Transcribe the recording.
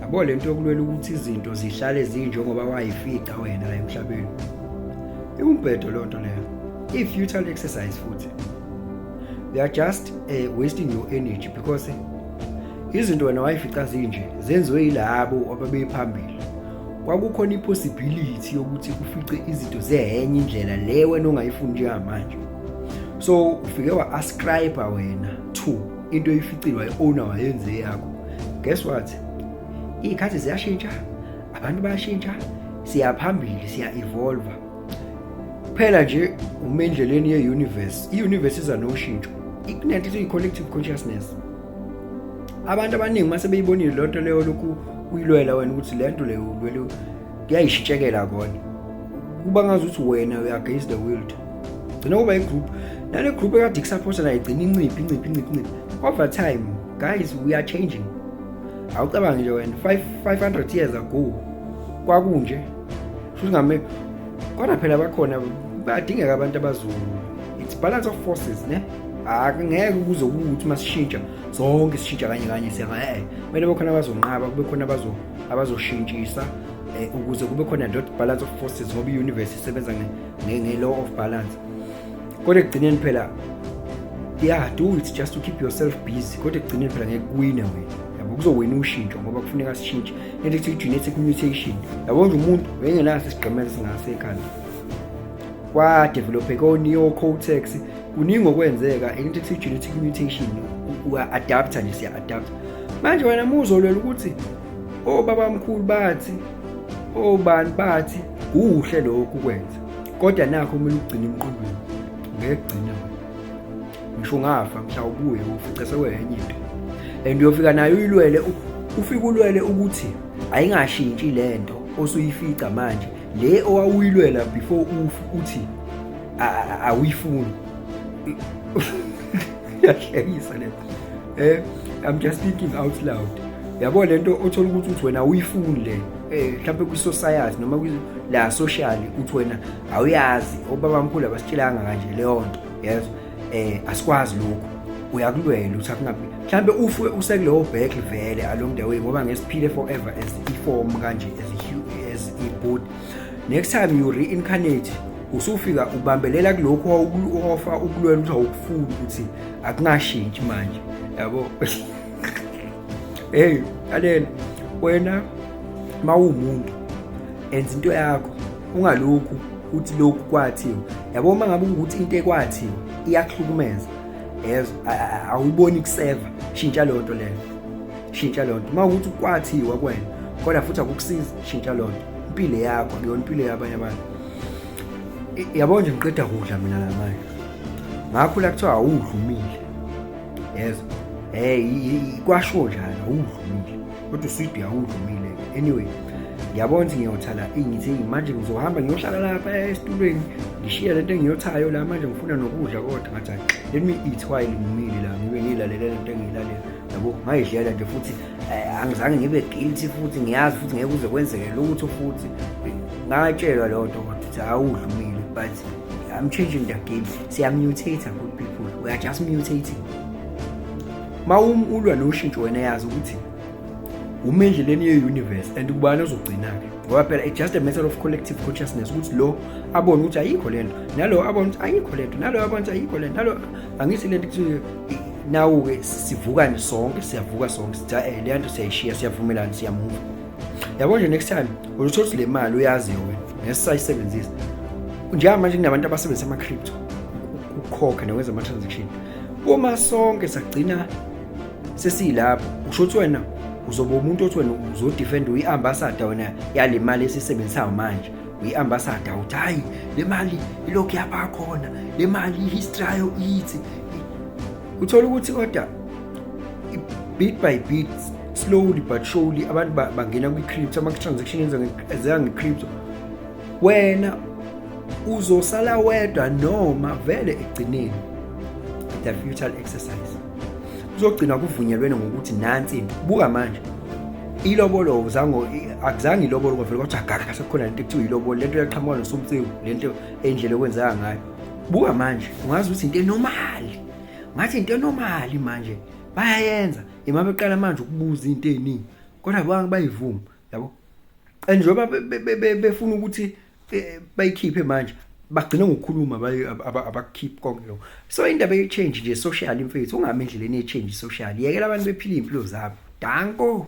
Yabo, lento yokulwela ukuthi izinto zihlale zinjengoba wayifica wena la emhlabeni, iwumbhedo loo nto leyo, i-futile exercise futhi. You are just wasting your energy because izinto wena wayifica zinje zenziwe yilabo ababephambili. Kwakukhona i-possibility yokuthi ufice izinto zenye indlela le wena ongayifuni njengamanje, so ufike wa-ascribe wena to into oyificile, wayi-owner, wayenze yakho. Guess what? Iy'khathi ziyashintsha, abantu bayashintsha, siyaphambili, siya-evolve. Phela nje uma endleleni ye-universe, i-universe iza noshintsho. Kunento ethi i-collective consciousness. Abantu abaningi mase beyibonile loo nto leyo, lokhu uyilwela wena ukuthi le nto leyo ulwele kuyayishintshekela kona, kuba ngazuthi wena uya against the world. Gcina kuba i-group, nale group ekade ikusupporta nayo igcina inciphe, inciphe, inciphe, inciphe over time. Guys, we are changing. Awucabangi nje wena, 500 years ago kwakunje futhi ngame, kodwa phela bakhona, badingeka abantu abazulu. It's balance of forces, ne? Akungeke kuze ukuthi masishintsha zonke sishintsha kanye kanye, siya kumele bekhona abazonqaba, kube khona abazoshintshisa ukuze kube khona that balance of forces, ngoba i-universe isebenza nge-law of balance. Kodwa ekugcineni phela, yeah, do it just to keep yourself busy, kodwa ekugcineni phela ngeke kuwine wena, yabo. Kuzowina ushintsho ngoba kufuneka sishintshe. Into ethi genetic mutation, yabo nje, umuntu wayengenaso isigqemeza singasekhanda, kwadevelopeka o-neocortex, kuningi okwenzeka. Into ethi genetic mutation, uya-adapta nje, siya-adapta. Manje wena muzolwela ukuthi obabamkhulu bathi, obani bathi kuhle lokhu kwenza, kodwa nakho kumele ugcine emqondweni, ngeke kugcine wena. Ngisho ungafa mhla ubuye ufice sekwenye into and uyofika nayo uyilwele, ufike ulwele ukuthi ayingashintshi lento osuyifica manje, le owawuyilwela before uthi awuyifuni. Iyahlekisa le. I'm just thinking out loud, yabo. Lento othola ukuthi uthi wena awuyifuni le, mhlawumbe kwi-society noma la social, uthi wena awuyazi, obabamkhulu abasitshelanga kanje leyo nto, yezwa, asikwazi lokhu, uyakulwela uthi akungabi mhlawumbe ufe usekuleyo battle vele along the way, ngoba ngesiphile forever as i-form kanje, as i-body. Next time you reincarnate, usufika ubambelela kulokhu owafa ukulwela ukuthi awukufuni, ukuthi akungashintshi manje, yabo. Hey, lalela wena, mawumuntu enza into yakho, ungalokhu uthi lokhu kwathiwa, yabo. Uma ngabe ukuthi into ekwathiwa iyakuhlukumeza, yezwa, awuyiboni kuseva, shintsha leyo nto leyo, shintsha leyo nto. Uma ukuthi kwathiwa kuwena kodwa futhi akukusizi, shintsha leyo nto. Impilo yakho akuyona impilo yabanye abantu. Yabo nje, ngiqeda kudla mina la manje, ngakhula kuthiwa awudlumile, yezwa. Hey, kwasho njalo, awudlumile, kodwa uswidi awudlumile. Anyway, ngiyabona ukuthi ngiyothala, ngithi manje ngizohamba ngiyohlala lapha esitulweni, ngishiye lento engiyothayo la. Manje ngifuna nokudla, kodwa ngathi, "Hayi, let me eat while ngimile la, ngibe ngiyilalela lento engiyilalela," yabo. Ngayidlela nje futhi, angizange ngibe guilty futhi, ngiyazi futhi ngeke kuze kwenzeke lutho futhi. Ngatshelwa leyo nto kodwa ukuthi awudlumile, but I'm changing the game. Siya-mutate, good people, we are just mutating. Ma ulwa noshintsho wena, yazi ukuthi ume endleleni ye-universe and kubani ozogcina-ke, ngoba phela it's just a matter of collective consciousness, ukuthi lo abone ukuthi ayikho lento, nalo abone ukuthi ayikho lento, nalo abone ukuthi ayikho lento, nalo. Angithi lento kuthiwa nawu-ke sivuka nje sonke, siyavuka sonke, sithi leya nto siyayishiya, siyavumelana, siyamuva, yabo nje. Next time uzothola ukuthi le mali uyaziyo wena ngesisayisebenzisa. Njengamanje kunabantu abasebenzisa ama-crypto ukukhokha nokwenza ama-transaction. Uma sonke sagcina sesiyilapho, usho ukuthi wena uzoba umuntu othi wena uzodefend, uyi-ambassador wena yale mali esiyisebenzisayo manje. Uyi-ambassador, uthi hayi, le mali ilokhu yaba khona, le mali i-history yayo ithi. Uthola ukuthi kodwa bit by bit, slowly but surely, abantu bangena kwi-crypto, ama-transaction enzeka nge-crypto. Wena uzosala wedwa, noma vele ekugcineni the futile exercise kuzogcina kuvunyelwene ngokuthi nansi into. Buka manje ilobolo, zango akuzange ilobolo kwavele kwathi agaga, sekukhona lento ekuthiwa ilobolo, lento yaqhamuka nosomtsewu, lento endlela okwenzeka ngayo. Buka manje, ungazi ukuthi into e-normal, ngathi into e-normal manje bayayenza, ima beqala manje ukubuza into eziningi. Kodwa bonke bayivuma, yabo. And njengoba befuna ukuthi bayikhiphe manje, bagcina ngokukhuluma, abakukhiphi konke lokho. So indaba ye-change nje social, mfethu, ungami endleleni ye-change social. Yekela abantu bephila iy'mpilo zabo. Danko.